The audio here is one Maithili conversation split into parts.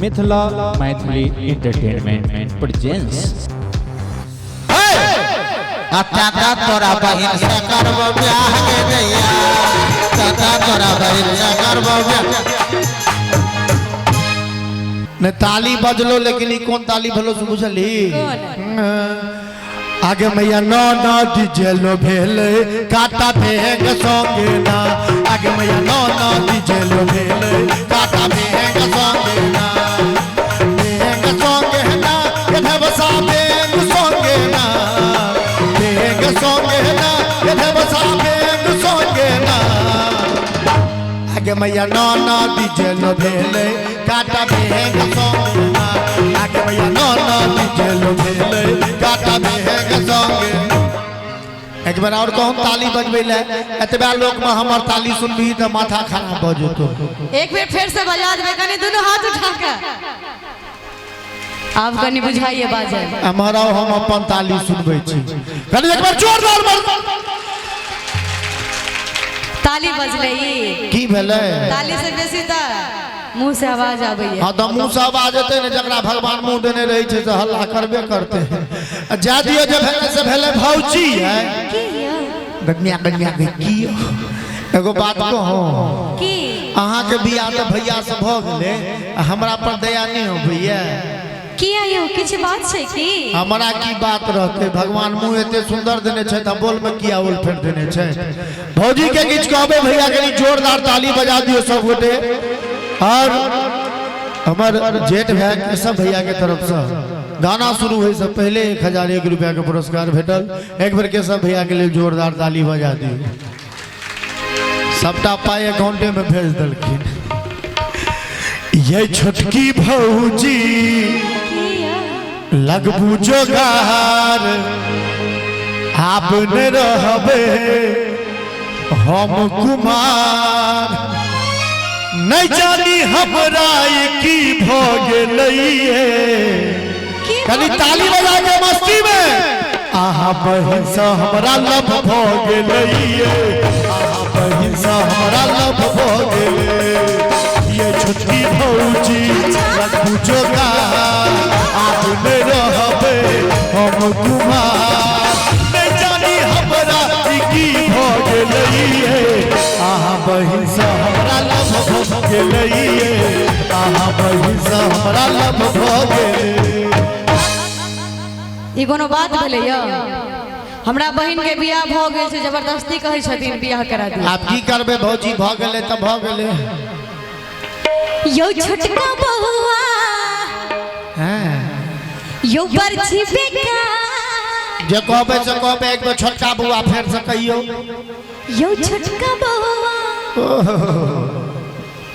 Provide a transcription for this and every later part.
Mithila Maithili entertainment presents. आ चाचा तोरा बहिन से करबो ब्याह गे जैया, चाचा तोरा बहिन से करबो ब्याह। ने ताली बजलो, लेकिन ई कोन ताली भेलो से बुझली? आगे मैया नौ नौ डीजेलो भेल काटा भेंग संगे ना। आगे मैया नौ नौ डीजेलो भेल काटा भेंग संगे ना, भेंग संगे ना, के ढेबसा भेंग संगे ना, भेंग संगे ना, के ढेबसा भेंग संगे ना। आगे मैया नौ नौ डीजेलो भेल काटा भेंग संगे ना। आगे मैया नौ नौ डीजेलो भेल काटा भेंग संगे। एक बार और कहूँ ताली बजबै ले, एतबा लोक में हमर ताली सुनबी तऽ माथा खराब भऽ जेतौ। एक बेर फेर से बजा देबै कनी दुनू हाथ उठा के। आब कनी बुझाइए बाजल। एम्हर आउ, हम अपन ताली सुनबै छी। कनी एक बार जोरदार ताली बजलै ई। की भेलै? ताली से बेसी तऽ मुंह से आवाज आबैया। हाँ तऽ मुँह से आवाज एतै ने, जकरा भगवान मुँह देने रहै छै से हल्ला करबे करतै। आ जा दियौ, जे भेलै से भेलै। भौजी है की यौ? गनिया गनिया के की यौ? एगो बात कहूँ? की? अहाँके बियाह तऽ भैया से भऽ गेलै, आ हमरा पर दया नहि होइया? किया यौ, किछु बात छै की? हमरा की बात रहतै, भगवान मुँह एते सुंदर देने छै तऽ बोल में किया उल फेर देने छै। भौजी के किछु कहबै भैया, कनी जोरदार ताली बजा दियौ सब गोटे। और हमर जेठ भाई केशव भैया के तरफ से गाना शुरू होय से पहले 1001 रुपया के पुरस्कार भेटल। एक बेर केशव भैया के लिए जोरदार ताली बजा दियौ। सबटा पाई अकाउंटे में भेज देलखिन। ये छोटकी भौजी लगबू जोगार, आप ने रहबे हम कुमार। नहीं जानी हमरा ई की भ गेलैये। की? कनी ताली बजा के मस्ती में। आहा बहिन से हमरा लव भ गेलैये, आहा बहिन से हमरा लव भ गेलै। ये छोटकी भौजी लगबू जोगार, आप ने रहबे हम कुमार। नहीं जानी हमरा ई की भ गेलैये, आहा बहिन से हमरा लव भ गेलैये, आहा बहिन से हमरा लव भ गेलै। ई कोनो बात भेलै यौ? हमरा बहिन के बियाह भऽ गेल छै, जबरदस्ती कहै छथिन बियाह करा दियौ। आब की करबै भौजी, भऽ गेलै तऽ भऽ गेलै। यौ छोटका बौआ, यौ बरछी बेकार। जे कहबै से कहबै, एक बेर छोटका बौआ फेर से कहियौ। यौ छोटका बौआ,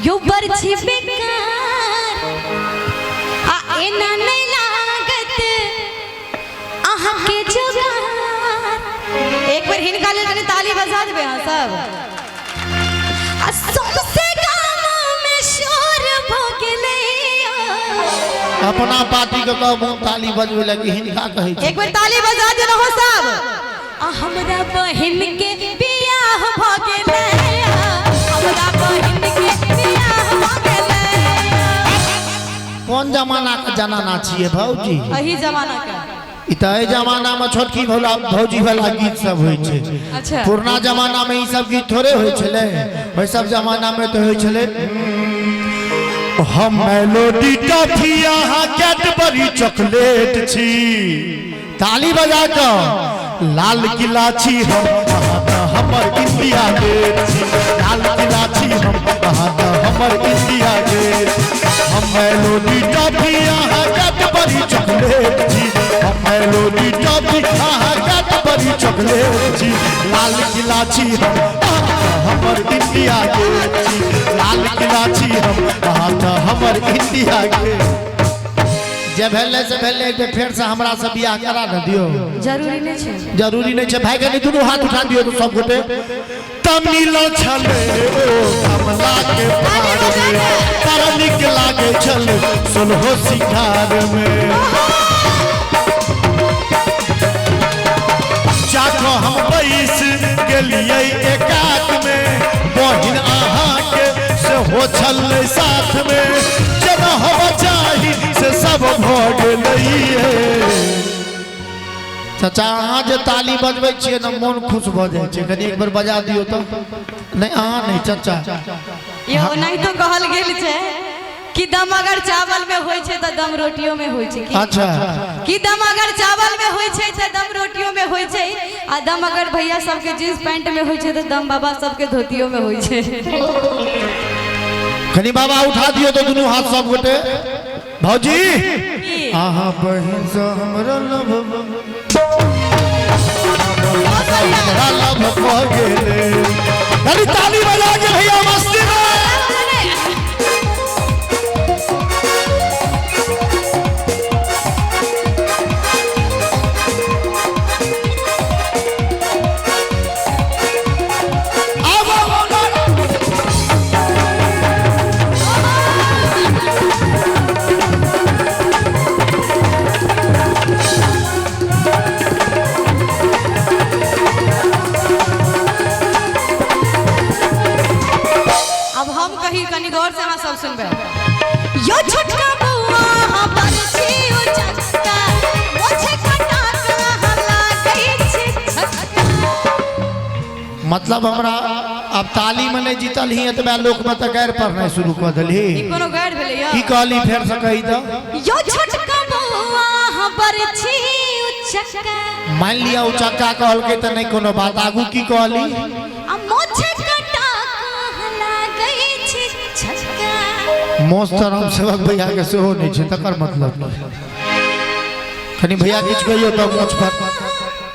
यौ बरछी बेकार, आ एना नहि लागत अहाँके जोगार। एक बेर हिनका लेल कनी ताली बजा देबै अहाँ सब। आ सौंसे गाम में शोर भऽ गेलै। अपना पार्टी के कहब हम ताली बजबै लए कि हिनका कहै छी? एक बेर ताली बजा दियौ अहाँ सब। आ हमरा बहिन के बियाह भऽ गेलै, हमरा बहिन के बियाह भऽ गेलै। कोन जमाना के जनाना छियै भौजी? एही जमाना के। ई तऽ एहि जमाना में छोटकी भौला भौजी वाला गीत सब होइ छै। अच्छा। पुरना जमाना में ई सब गीत थोड़े होइ छलै। ओहि सब जमाना में तऽ होइ छलै, हम मेलोडी टॉफी अहाँ कैडबरी चॉकलेट छी। ताली बजा कऽ। लाल किला छी हम, अहाँ तऽ हमर इंडिया गेट छी। लाल किला छी हम, अहाँ तऽ हमर इंडिया गेट। हम मेलोडी टॉफी अहाँ कैडबरी चॉकलेट छी। हम मेलोडी टॉफी अहाँ कैडबरी चॉकलेट छी। लाल किला छी हम, अहाँ तऽ हमर इंडिया गेट छी। लाल किला छी हम, अहाँ तऽ हमर इंडिया गेट। जे भेलै से भेलै, एक बेर फेर से हमरा से बियाह करा ने दियौ। जरूरी नहि छै। जरूरी नहीं छै भाई, कनी दुनू हाथ उठा दियौ तो सब गोटे। तमिल छलै ओ कमला के पार में, बड़ा नीक लागे छल सोलहो सिंगार में। जाको हम बैस गेलियै एकात में, बहिन अहाँके सेहो छलै साथ में। जेना हम भऽ गेलैये। चाचा अहाँ जे ताली बजबै छियै ने मोन खुश भऽ जाइ छै, कनि एक बेर बजा दियौ तऽ। नहि अहाँ नहि चाचा। यो ओनाहितो कहल गेल छै कि दम अगर चावल में होइ छै तऽ दम रोटियो में होइ छै। अच्छा कि दम अगर चावल में होइ छै तऽ दम रोटियो में होइ छै, आ दम अगर भैया सबके जींस पैंट में होइ छै तऽ दम बाबा सबके धोतियो में होइ छै। कनि बाबा उठा दियौ तऽ दुनू हाथ सब गोटे। भौजी अहाँ बहिन से हमरा लव हमरा लव भऽ गेलै। अरे ताली बजा के भैया मस्ती में। अब हम कही कनी गौर से अहाँ सब सुनबै। यो छोटका बौआ हमर छी उचक्का, मोछे कटा कऽ हल्ला गई छी छक्का। मतलब हमरा अब ताली में नहीं जीतल ही एतबा लोक में तऽ गारि पढ़नाइ शुरू कऽ देलही। ई कोनो गारि भेलै यौ? की कहली फेर से कही तऽ। यो छोटका बौआ हमर छी उचक्का। मान लिया उचक्का कहलकै तऽ नहीं कोनो बात, आगू की कहली? आ मोछे कटा कऽ हल्ला गई छी छक्का। मोछ तऽ राम सेवक भैया के सेहो नहीं छै, तकर मतलब कनि भैया किछु कहियौ तऽ मोछ पर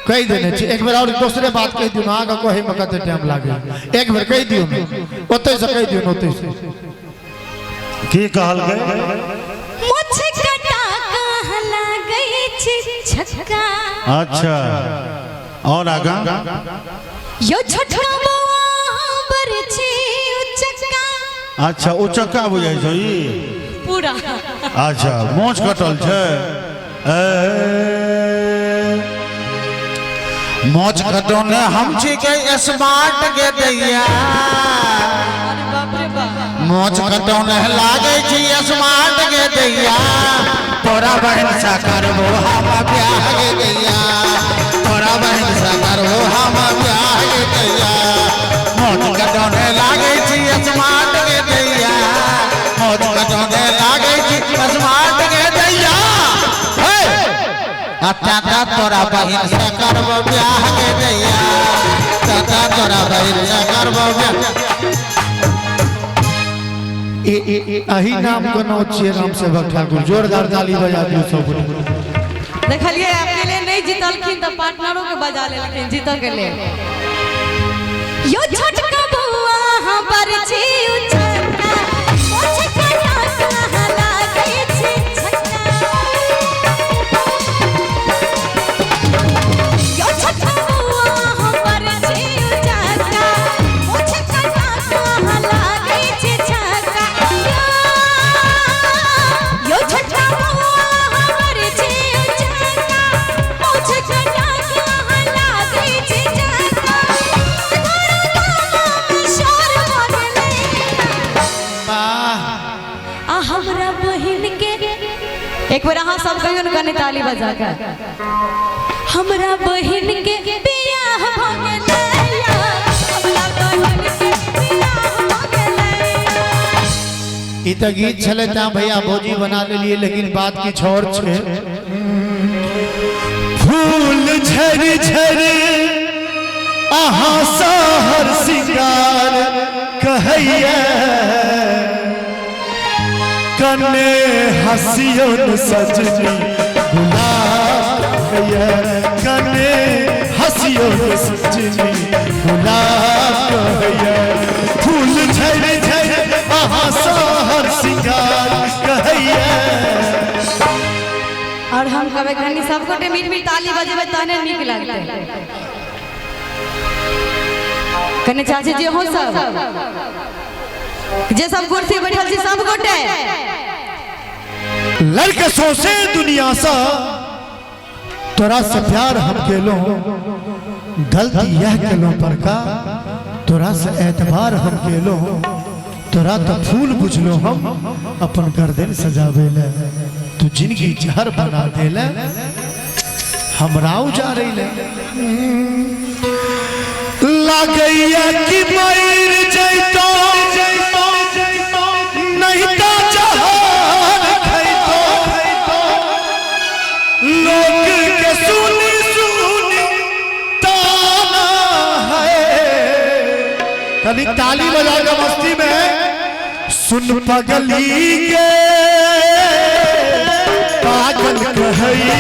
कहि देने छी। एक बेर और दोसरे बात कहि दियौ ने, अहाँके कहैमे कते टाइम लागे, एक बेर कहि दियौ ने, ओतहिसँ कहि दियौ ने, ओतहिसँ। की कहलकै? मोछ कटा कऽ हल्ला गई छी छक्का। अच्छा और आगा? यो छोटका बौआ हमर छी उचक्का। अच्छा उचक्का बुझाइ छौ ई पूरा। अच्छा मोछ कटल छै। मोछ कटौने हम छी के स्मार्ट के दैया, अरे बाप रे बाप। मोछ कटौने लागै छी स्मार्ट के दैया, तोरा बहिन से करबो हम ब्याह के दैया, तोरा बहिन से करबो हम ब्याह के दैया। मोछ कटौने लागै छी स्मार्ट के दैया, मोछ कटौने लागै छी स्मार्ट के दैया। चाचा तोरा बहिन से करबो ब्याह के दैया, चाचा तोरा बहिन से करबो ब्याह। अही नाम के नाम छियै राम सेवक ठाकुर। जोरदार ताली बजा दियौ सब गोटे। देखलियै अकेले नहीं जीतलखिन तऽ पार्टनरो के बजा लेलखिन जीतऽ के लेल। यो छोटका बौआ हमर छी उचक्का, मोछ कटा कऽ हल्ला गई छी छक्का। यो छोटका बौआ हमर छी उचक्का, मोछ कटा कऽ हल्ला गई छी छक्का। यो छोटका बौआ हमर छी उचक्का, मोछ कटा कऽ हल्ला गई छी छक्का। शोर भऽ गेलै आ हमरा बहिन के। एक बेर अहाँ सब कहियौ ने कनि ताली बजा के। हमरा बहिन के बियाह भऽ गेलै, हमरा बहिन के बियाह भऽ गेलै। ई तऽ गीत छलै तैं भैया भौजी बना लेलियै, लेकिन बात किछु और छै। फूल झरि झरि अहाँ सहर सिंगार कहैया, कने हसियो न सजनी गुलाब कहैया, कने हसियो न सजनी गुलाब कहैया। फूल झरि झरि अहाँ सहर सिंगार कहैया। और हम कहबै कनि सब गोटे मिल मिल ताली बजेबै तहने नीक लगतै। कनि चाची जी हो सब जे सब कुर्सी बैठल छी सब गोटे। लड़के सौंसे दुनिया सा तोरा से प्यार हम केलो, गलती यह केलो पर का तोरा से एतबार हम केलो, तोरा तो फूल बुझलो हम अपन गर्दन सजावे ले, तू जिंदगी जहर बना देले, हमरा उजारै ले। लागैया कि मर जैतो, नहीं तो जहर खैतो। लोग के सुनी सुनी ताना है। कभी ताली बजा के मस्ती में सुन पगली के पागल कहैया।